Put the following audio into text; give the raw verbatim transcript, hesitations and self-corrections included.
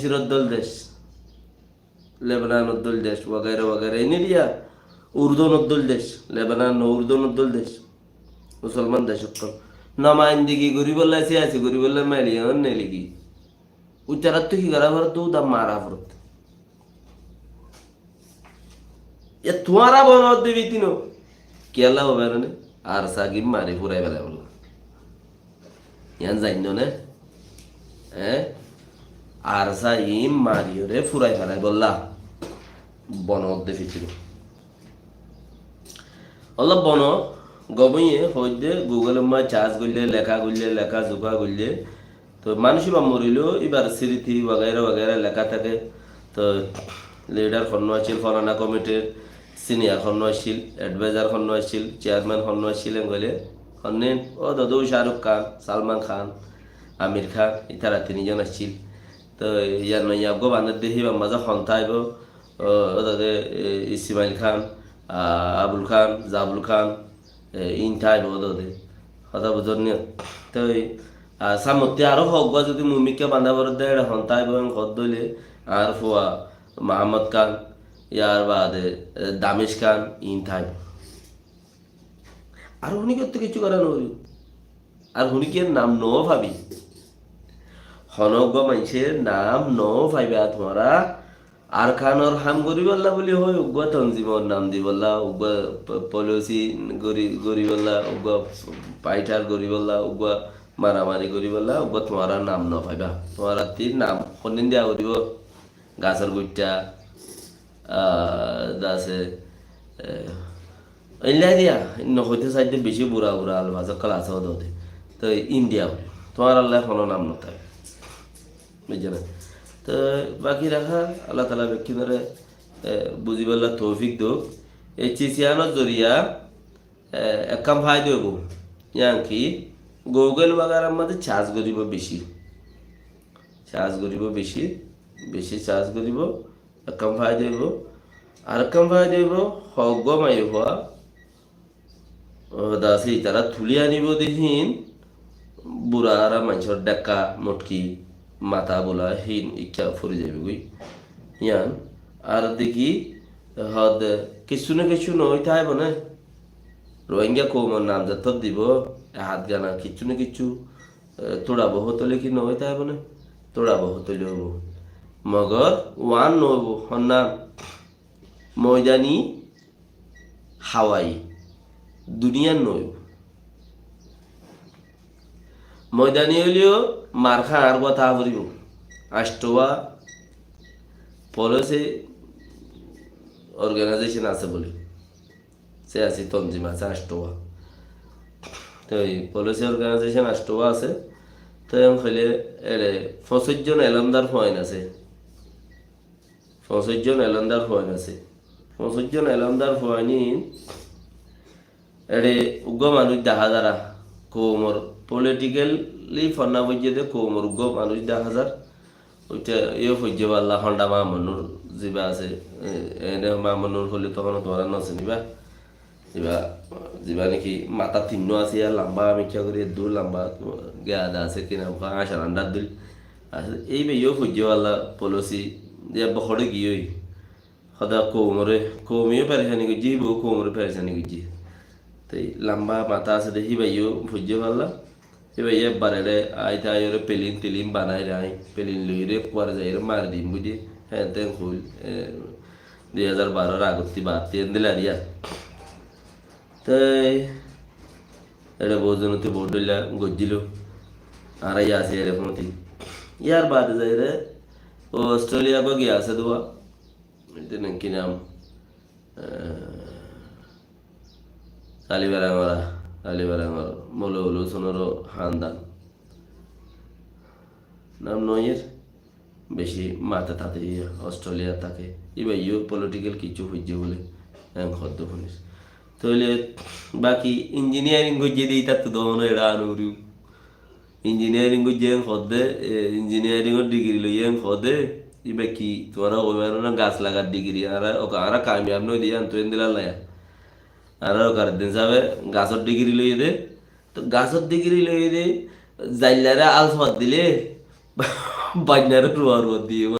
Misiror dóil dec, Lebananor dóil dec, wagaira wagaira. Ene diya Urdunor dóil dec, Lebanan no Urdunor dóil dec. Musolman dec okkol. Nomaindagi goribolla, siyasi goribolla maili on neligi. Uttarattú ki gora forot? Dá mara forot. Ya tuáñra bono de bitino. Kiyólla hoiba ne? Arsa gim mari furai felai bolla. Yián zainno ne? Eh? Arsa gim mari ore furai felai bolla. Bono de bitino. Ólla bono gom óiye hoóidde Google-ot ma search goille, leká goille, leká zuka goille. Toi manúic íba morileo íbar sriti wagaira wagaira leká táke. Toi leader honnúa accíl, folana komitir senior honnúa accíl, advisor honnúa accíl, chairman honnúa accíl, en goille honnín, ó dodú Shahrukh Khan, Salman Khan, Amir Khan, ítara tinizon accíl. Toi yar noiya eggúa banedde híbar mazé hon táibo, ó, ó dode, e, Ismail Khan, a, Abul Khan, Zabul Khan, e, ín táibo ó dode. Hotá buzón ni? Toi, a, samotte aró hoggúa zodi mumikká banda foredde, eçe hon táibo, en hoddé óile, añár fua Mahammad Khan, yar bade, e, Damish Khan, ín táibo. Ar hunikkiyóttu kiccú gora no óibo. Ar hunikkiyór nam no faibi. Hono uggúa maincór nam no faiba tuáñra. Arkanor ham goríbolla buli hoi, uggúa tonzimor nam dibolla, uggúa po-, policy gorí-, goríbolla, uggúa fighter goríbolla, uggúa maramari goríbolla, uggúa tuáñra nam no faiba. Tuáñrattú nam hondin diya goríbo? Gasor guitta, ah, dase, eh, illa diya, no hoite saide beci bura bura alfaz okkol ase ó dode. Toi India buli. Tuáñralla hono nam no táke. Buzzo né? Toi baki raha, Allah Taala bekkúnore, eh, buziballa toufik douk. Ei ciz yiánor zoriya, eh, ekkán faida óibo. Yián ki, Google wagairar mazé search goríbo beci. Search goríbo beci, beci search goríbo. Ekkán faida óibo. Arekkán faida óibo, hoggúa maiyafua, ó, dase itará tuli anibo de hín, bura ara maincór dhekka, motki, mata bula hín ikká fori zaibogói. Yián, ar deki, hode, kissú na kissú no ói táibo né? Rohingya koumor namzat to dibo, e hát gana kissú na kissú, e, tuçabo hotole ki no ói táibo né? Tuçabo hotole óibo. Mogor uán no óibo, honnán? Moidani hawai. Duniyar no óibo. Moidani óileyo mar hár gua táa foribo. Anctogua policy organization ase buli. Siyasi tonzim ase anctogua. Toi policy organization anctogua ase. Toi en hoile eçe foñsíc zon elomdar fuain ase. Foñsíc zon elomdar fuain ase. Foñsíc zon elomdar fuain ín eçe uggúa manúic dahá zar, koumor politically fonná foijjé de koumor uggúa manúic dahá zar. Uite yó foijjé balla Honda Mamunur ziba ase, e, ene Mamunur hoile tohón tuáñra no siniba. Ziba, ziba niki mata tinnúa ase, yá lamba mikká gorí, eddur lamba, geda ase, ki nam hoó, añcár andar dil. Ase, ei bái yó foijjé balla policy, yá bohóre giyói. Hoda koumore, koumeyó perecani goijjé, híbayó koumore perecani goijjé. Te lamba mata ase de híbayó foijjé balla. Híbayó ebbar eçe aite aiyóre pelin telin banai rai, pelin loiyóre ekkuare zaiyóre mari dim buijjé. Hé, ten hoil, e, dui házar baror agottí battí endilla diya. Te eçe bout zonottí bout dhoilla goijjílo. Añára yá así eçe fúnti. Yar bade zaiyóre Australia goi giya ase duwa. Ete naki nam, e, Salibarangora, Salibarangor Molo Ulu Sunoro handan. Nam noyer, beci mate tate iye, Australia take. Iba iye political kiccu hoijje bole, en hoddo hunis. Toile baki engineering goijje de, itar to dono era nuriu. Engineering goijje en hodde, e, engineering or degree loiye en hodde, iba ki tuara hoi paro na, gas lagar degree, ara, oka, ara kamiyab noi de, iyan to endilla laya. Ara okar din sabe gasor degree loiye de, to gasor degree loiye de, zaillare alfat dile, bainnare ruwa ruwa diye,